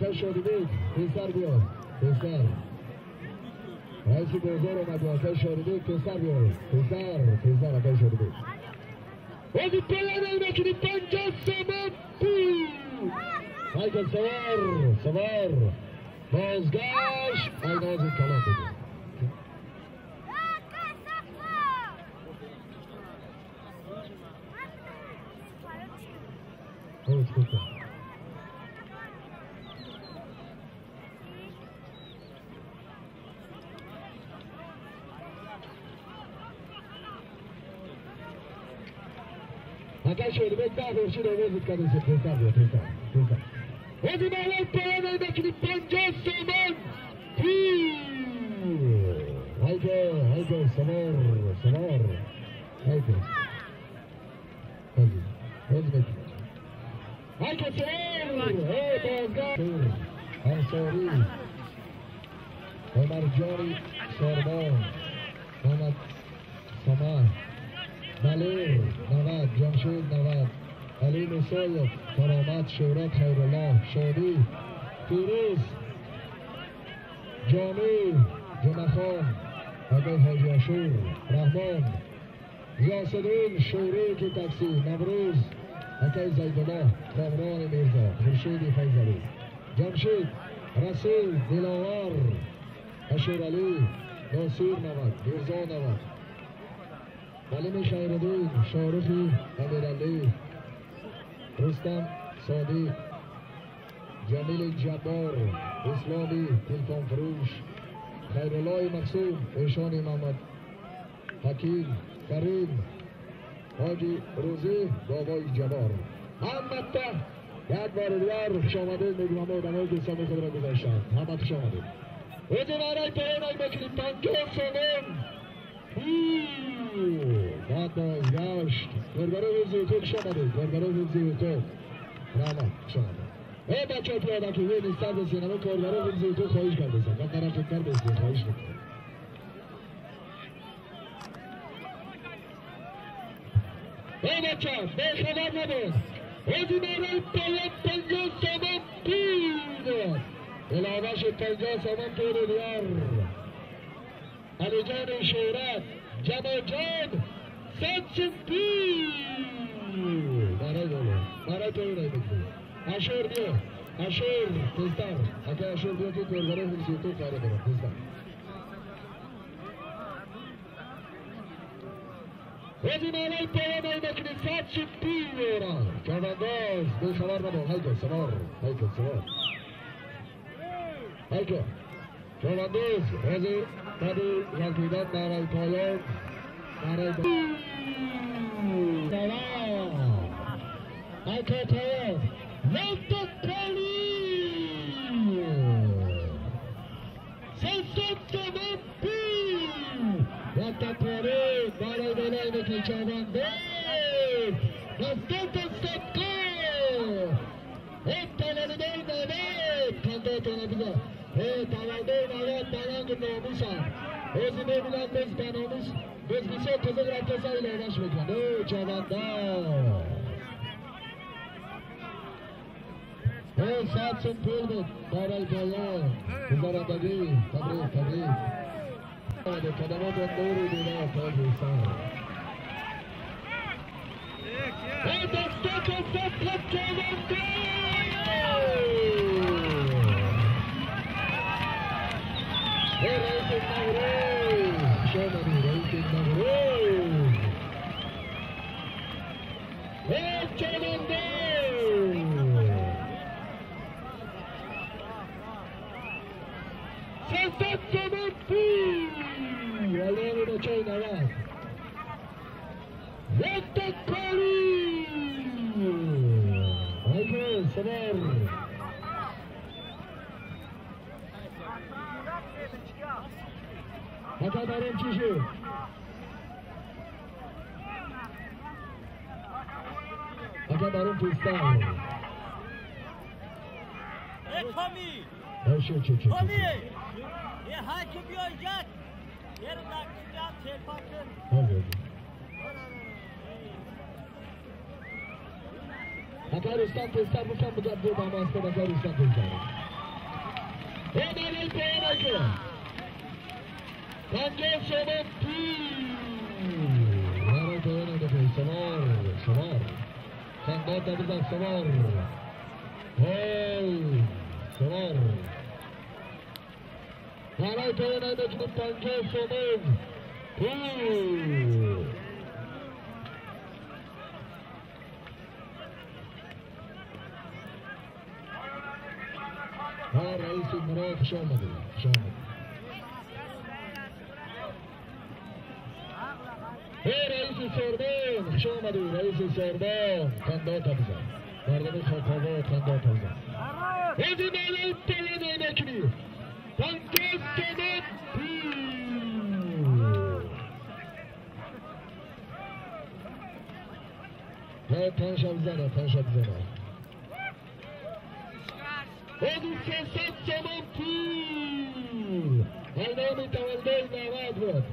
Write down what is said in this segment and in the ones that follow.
Акай Шодибек, тезтар биё, тезтар. Раиси бозор омад, акай Шодибек, тезтар биё, тезтар, тезтар, акай Шодибек. Ози поён мекунӣ 50 сомон пул. Айка савор, савор. Бозгашт, айнози калон буд. Акай Шодибек да Хуршид овозит кардеси, тезтар биё, тезтар, тезтар. Ози маҳлаи поён мекунӣ 50 сомон пул. Айко, айко, савор, савор. Айко. Ози, ози мекунӣ. Айко савор, эй бозгашт. Ансорӣ, Умарҷони Сорбон, Муҳаммад Сама, Далер 90, Ҷамшед 90, Али Мусоев, Каромат, Шӯҳрат, Хайруллоҳ, Шодӣ, Фирӯз, Ҷомӣ, Ҷумъахон, Акай Ҳоҷи Ашур, Раҳмон, Ғиёсиддин, Шӯрики таксӣ, Наврӯз, Акай Зайдуллоҳ, Комрони Мирзо, Хуршиди Файзалӣ, Ҷамшид, Расул, Диловар, Ашуралӣ, Носир 90, Мирзо 90, Валими Хайриддин, Шоҳрухи Амиралӣ, Рустам Содиқ, Ҷамили Ҷаббор, Исломи телефонфурӯш, Хайруллои Мақсум, Эшони Муҳаммад Ҳаким, Карим, Ҳоҷи Рӯзӣ, Бобои Ҷаббор. Ҳаммата як бори дигар хушомадед мегӯям ҳама одамое ки ҳисоби худро гузаштанд. Ҳамат хушомадед. Ози маҳлаи поён мекунӣ 50 сомон пул. Баъд бозгашт. Коргарои ҳифзи ҳуқуқ хуш омадед. Коргарои ҳифзи ҳуқуқ. Раҳмат, хуш омадед. Эй бачаҳо пиёда ки ве нистар бесен, ама коргарои ҳифзи ҳуқуқ хоҳиш кардесен. Кам тарафтар бесен, хоҳиш мекунем. Эй бача, бехабар набош. Ози маҳлаи поён 50 сомон пул. Илова шуд 50 сомон пули дигар. Алиҷони Шӯҳрат, Ҷамолҷон, 100 сум пул. Барои боло, барои поён мекунӣ. Ашур биё, Ашур, тезтар. Акай Ашур биё ки коргарои ҳифзи ҳуқуқ қарор дорад, тезтар. Ози маҳлаи поён мекунӣ 100 сум пул дорад. Чавандоз, бехабар набош. Ҳайко, савор, ҳайко, савор. Ҳайко. Чавандоз, ози баъди ғалтидан барои поён, барои савор. Айко поён. Лотоколи! 300 сомон пул! Лотоколи барои болои мекунӣ чавандоз. 70 садко! Э таваллудои навад! Қандотона бизор. Э таваллудои навад баланги номусанд. Ози мебинанд боз ба номус, боз бисёр қизиқ рафта сари ловаш мекунанд. Э чавандоз! Э 100 сум пул буд барои поён. Гузарандагӣ, табрик, табрик. Қадамотон нури дида тоҷи сар. Э дастото садқат чавандоз! Э раиси Наврӯз! Хуш омадӣ, раиси Наврӯз! Э чавандоз! 300 сомон пул! Алони бачаи навад. Лотоколи! Айко, савор! Ака баром чӣ шуд? Ака баром тезтар. Коми! Чӣ, чӣ, чӣ? Коми! Е ҳаки биё як! Ер дакчиям телпакын. Ҳозир. Ака Рустам тезтар букам бугап ду ба маста, ака Рустам тезтар. برای پایانکه 50 سومن پول برای پایانکه سوار سوار خندات بزن سوار های سوار برای پایانکه 50 سومن پول رئیس مراد خوش آمدید خوش آمدید رئیس سربان خوش آمدید رئیس سربان خندات بزن مردم خاک‌آباد خندات بزن از این بالای پایان نکنی 50 تومن پول 5 بزنه 5 بزنه 300 تومن پول النامی تولد 90 بود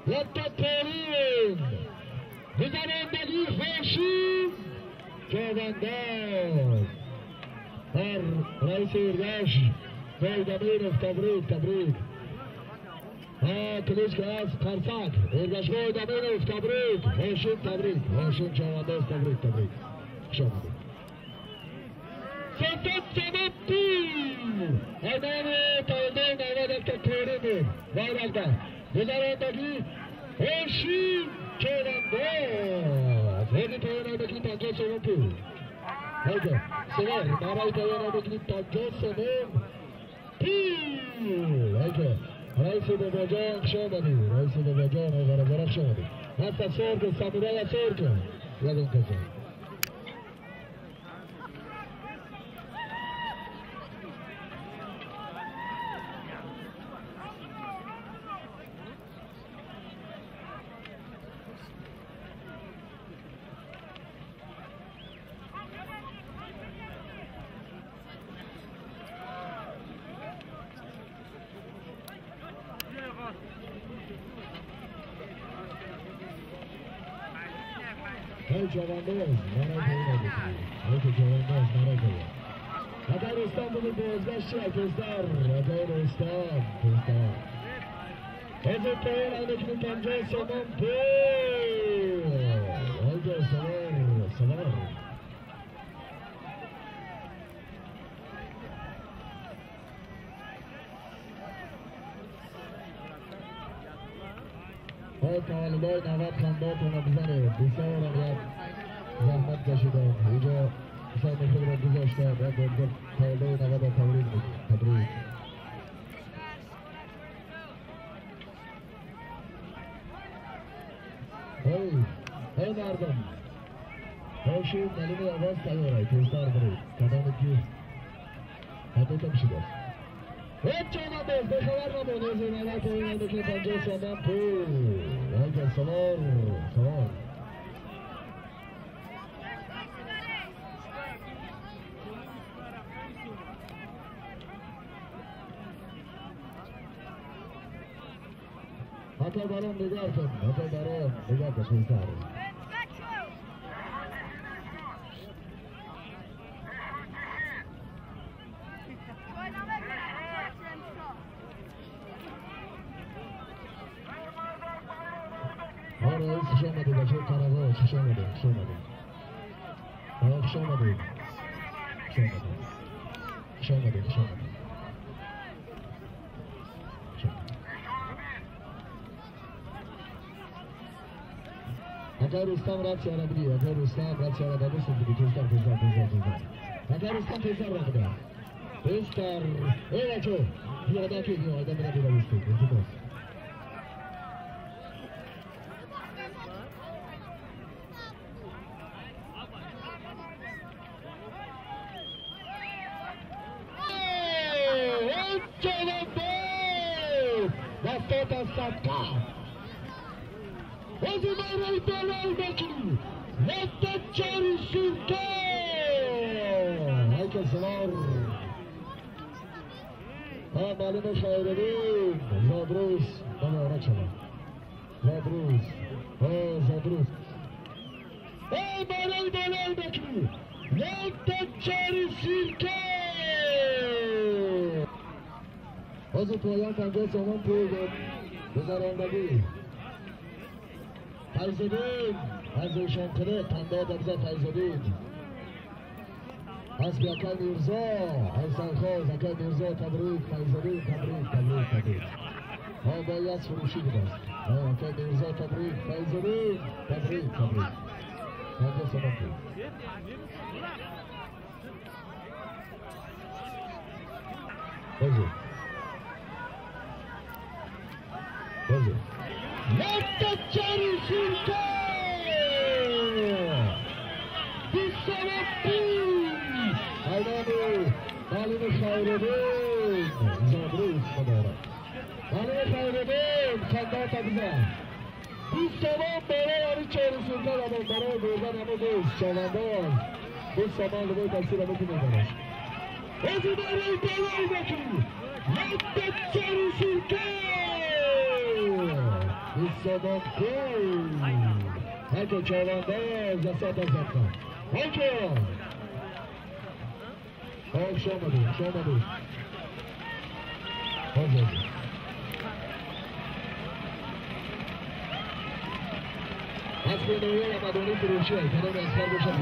لطا پارین گذراندگی هاشم جاونداز بر رئیس ارگاش گایدامیروف تبریک تبریک کلیچ از قرسک ارگاش گایدامیروف تبریک هاشم تبریک هاشم جاونداز تبریک تبریک خوش آمدید 300 تومن پول امام تولد 90 تا پارین بود وایرالده گذراندگی هاشم جاونداز هدی پایان بکنی 50 تومن پول هایده سوار برای پایان بکنی 50 تومن پول هایده رئیس بابا جان خوش آمدی رئیس بابا جان آقا خوش آمدی دست سر کن سامورای سر کن یادم کن ای جوانداز برای پایین بکنی ای جوانداز برای پایین اگر رستم بود بازگشت تزدر اگر رستم تزدر از پایین آنکنی 50 تومن پول ای سوار سوار های تولدای 90 خنداتون رو بزنید بسیار هم زحمت کشیدن اینجا سهم خود را گذاشتن و تولدای 90 را تبریک میگیم تبریک ای مردم هاشم معلوم آواز تیاره تیزتر برید کدام که حتی میشید است هیچ جانداز به خبر نمون از این 90 پایین بکنی 50 تومن پول هایده سوار سوار حتی برام نگاه کن حتی برام نگاه کن تیزتر رئیس خوش آمدید بچه قرقاش خوش آمدید خوش آمدید خوش آمدید خوش آمدید خوش آمدید خوش آمدید اگر رستم رد شود بگی اگر رستم رد شود بگی تیزتر تیزتر تیزتر تیزتر اگر رستم تیزتر رد بده تیزتر ای بچه پیاده که پیاده میره بیرون التماس معلم خیرالدین زادروس مبارک شما زادروس زادروس ای بالای بالای بکنی یک تا چهار سیرکه Ҳозир поён 50 сомон пул гузарондагӣ. Файзиддин аз Ишонқулӣ тандо дабза Файзиддин. Асби акай Мирзо, аз Сархоз акай Мирзо табрик, Файзиддин табрик, табрик, табрик. Бояд фурӯшӣ будааст. Акай Мирзо табрик, Файзиддин табрик, табрик. 50 сомон пул. Ҳозир. Ҳозир. Якта чари ширка! 20 сомон пул! Айноми Малими Хайриддин Забрус муборак. Малими Хайриддин ханда табиза. 20 сомон барои ҳамин чори ширка барои бурдан ҳамин дӯст чавандоз. 20 сомон лубои таксиро мекунем барош. Ҳозир барои балои бакӣ! Якта чори ширка! 20 сомон пул! Ҳако чавандоз дастата забта. Ҳако! Хуш омадед, хуш омадед. Ҳозир. Асби ноёл Амадонӣ фурӯшӣ, кадоми асфар бошад.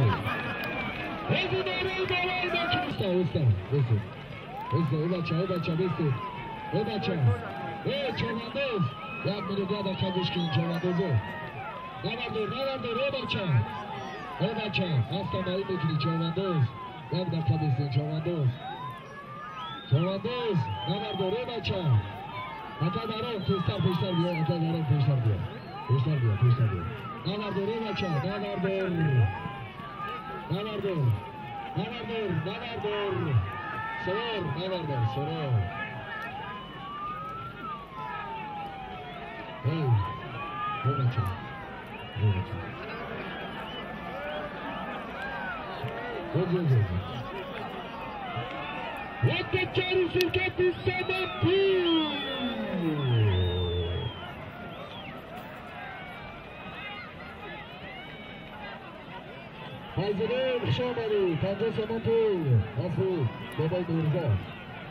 Ҳозир барои балои бакӣ! Уста, уста, уста. Уста, эй бача, эй бача, бистед. Эй бача, эй чавандоз! Як минут, як дақиқа гӯш кунед чавандозо. Навардор, навардор, эй бача! Эй бача, ҳафта маӣ мекунӣ чавандоз. Як дақиқа бистед чавандоз. Чавандоз, навардор, эй бача! Ака даром, тезтар, пештар биё, ака даром, пештар биё. Пештар биё, пештар биё. Навардор, эй бача, навардор. Навардор, навардор, навардор. Сорор, навардор, сорор. Эй, эй бача, эй бача. Ҳозир, ҳозир. Якта чори ширка 20 сомон пул! Файзиддин хуш омадед, 50 сомон пул. Асби бобои Мирзо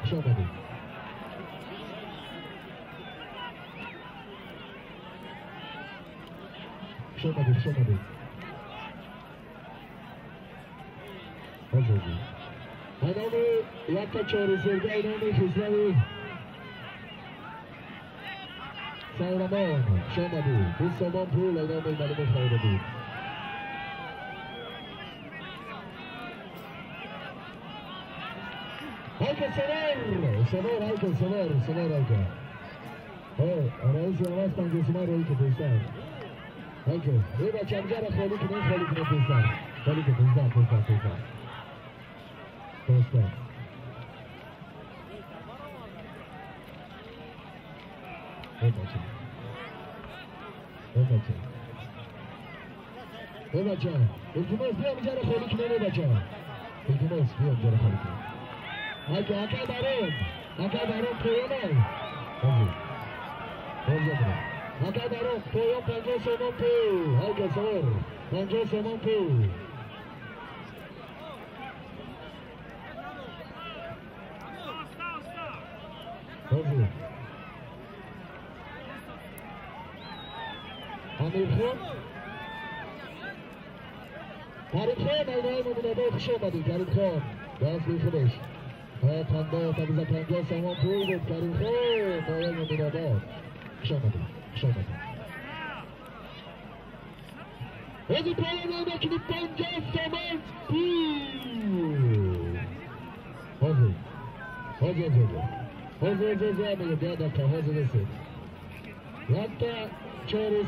хуш омадед. Хуш омадед, хуш омадед. Ҳозир. Айноми якта чори сирга айноми Хисрави Сайрамон хуш омадед. 20 сомон пул айноми Малими Хайриддин. Ҳайка савор! Савор, ҳайка савор, савор ҳайка. Раиси аваз 50 сомон роӣ ки пештар. Ҳайка, эй бача, ҳамҷара холӣ кунед, холӣ кунед пештар. Холӣ кун, пештар, пештар, пештар. Пештар. Эй бача. Эй бача. Эй бача, илтимос биё ҳамҷара холӣ кунед, эй бача. Илтимос биё ҳамҷара холӣ кунед. Ака, ака баром, ака баром поёнай. Ҳозир. Ҳозир. Ака баром поён 50 сомон пул. Ака савор, 50 сомон пул. Ҳозир. Амирхон. Каримхон, айнои Муминобод хуш омадед, Каримхон. Дасти худаш. Панҷоҳ табиза 50 сомон пул буд Каримхон, ноёи Муминобод. Хуш омадед, хуш омадед. Ҳозир поён мекунӣ 50 сомон пул. Ҳозир. Ҳозир, ҳозир. Ҳозир, ҳозир, ҳозир, як дақиқа, ҳозир бисед. Якта чори